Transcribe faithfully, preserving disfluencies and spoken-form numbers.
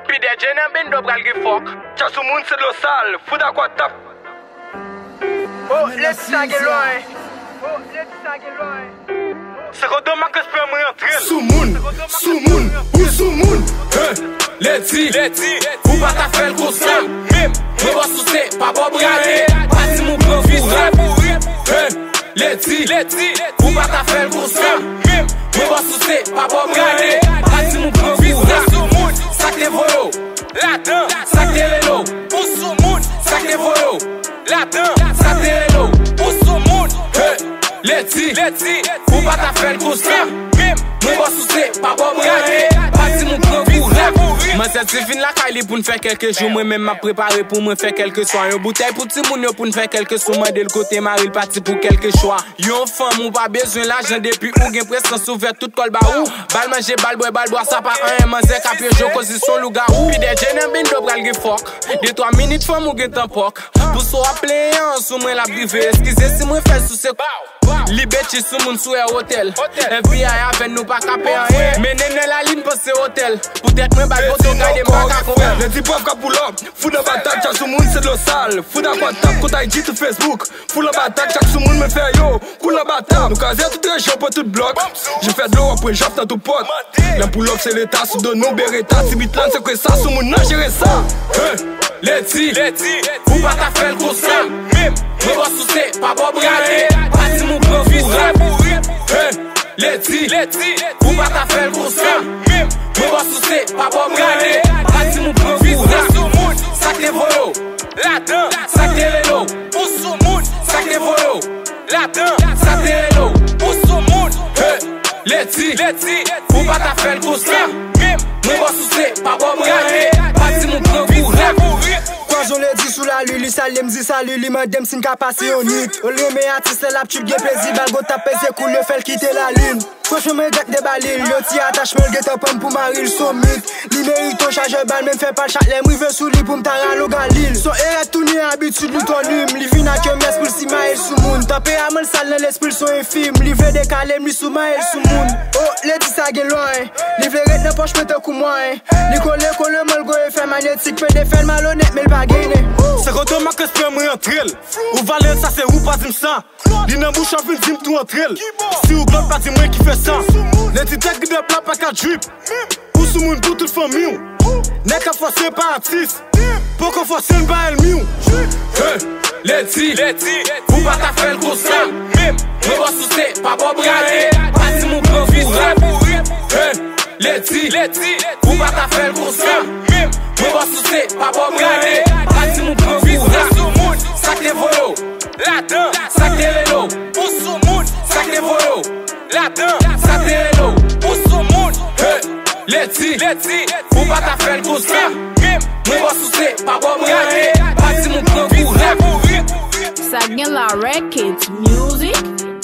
Pidèdje nan bendo pral gen fòk. Tchak sou moun se dlo sal, fout ak watap. Oh, lèd sa gen lwen. Oh, lèd sa gen lwen. Se kote Marcus pran mwen antre l. Sou moun, sou moun, ou sou moun. Hein, lèdi, ou pa ta fè l konsa. Menm, mwen bò sou se, pa bò brale. Pa di m ou pran kouraj. Hein, lèdi, ou pa ta fè l konsa. Menm, mwen bò sou se, pa bò brale. Pa di m ou pran kouraj. Sou moun, sa k te voye w ladan, sa k te rele w. Ou sou moun, sa k te voye w ladan, sa k te rele w. Ou sou moun, hey, lèdi, ou pa ta fè l konsa. Menm, mwen bò sou se, pa bò brale. Pa di m ou pran kouraj. Manzè di vin lakay li pou n fè kèlke jou. Mwen menm m ap prepare pou mwen fè kèlkeswa. Yon boutèy pou timoun yo pou n fè kèlkeswa. Mande l kote mari l pati pou kèlkeswa. Yon fanm ou pa bezwen lajan depi ou gen prezans ouvè tout kò l ba ou. Ba l manje, ba l bwè, ba l bwè, sa pa anyen. Manzè k ap pyeje w koz li se yon lougawou. Pidèdje nan bendo pral gen fòk. De twa minit fanm ou gentan pòk. Pou sa w ap plenyen an sou mwen l ap rive. Eskize si mwen fè l sou se. Li betiz sou moun sou è otèl. FBI avè n nou pa ka pè anyen. Men nenè lalin panse otèl. Poutèt mwen bay foto gade m pa ka konprann. Lèdi pòv ka pull up. Fout nan batay, tchak sou moun se dlo sal. Fout ak watap, kontak G tout Facebook. Fout nan batay, tchak sou moun men fè yo. Koul nan batay, nou kraze tout rejyon pran tout blòk. Je fè dlo w ap pran jòf nan tout pòt. Lè pull up se leta sou do nou bereta. Ti bit lan se kwe sa sou moun nan jere sa. Hein, lèdi, ou pa ta fè l konsa. Menm, mwen bò sou se, pa bò brale. Pa di m ou pran kouraj. Hein, lèdi, ou pa ta fè l konsa. Menm, mwen bò sou se, pa bò brale. Pa di m ou pran kouraj. Sou moun, sa k te voye w ladan, sa k te rele w. Ou sou moun, sa k te voye w ladan, sa k te rele w. Ou sou moun, hey, lèdi, ou pa ta fè l konsa. Menm, mwen bò sou se, pa bò brale. Pa di m ou pran kouraj. Kwaze yon lèdi sou lalin, li salye m, di sali, li mande m si n ka pase yon nwit. Ou l renmen atis la, l ap tchup gen plezi, ba l gwo tap peze kou l, yo fè l kite lalin. Franchman, men gèt de ba li, yon ti atachman, l gentan pran m pou mari l, s on mit. Li merite yon chajè bal, men m fè pa l chak lè m rive sou li pou m ta rale yon galil. S on erè tounen abitid li twò li m, li vin ak yon mès pou l simaye l sou moun. Tanperaman l sal nan lespri l, s on enfim, li vle dekale m, li simaye l sou moun. Oh, lèdi sa gen lwen, li vle ret nan pòch mwen tankou mwen. Li kole kole mwen, l gwo efè magnetik, pede fè l malonèt, men l pa gen nen. Se kote Marcus pran mwen antre l. Ou vale l, sa se ou pa di m sa. Li nan bouch ou vin di m tou antre l. Si ou glòt pa di mwen ki fè sa. Lèdi tèt gidèp la pa ka drip. Ou sou moun pou tout fanmi w. Nèg k ap fòse pa atis. Poko fòse n pa ènmi w. Hey, lèdi, ou pa ta fè l konsa. Menm, mwen bò sou se, pa bò brale. Pa di m ou pran kouraj. Hey, lèdi, ou pa ta fè l konsa. Menm, mwen bò sou se, pa bò brale. Pa di m ou pran kouraj. Sou moun, sa k te voye w ladan, sa k te rele w. Ou sou moun, sa k te voye w ladan, sa k te rele w. Ou sou moun, hey, lèdi, ou pa ta fè l konsa. Menm, mwen bò sou se, pa bò brale. Pa di m ou pran kouraj. Sa gen la Records Music.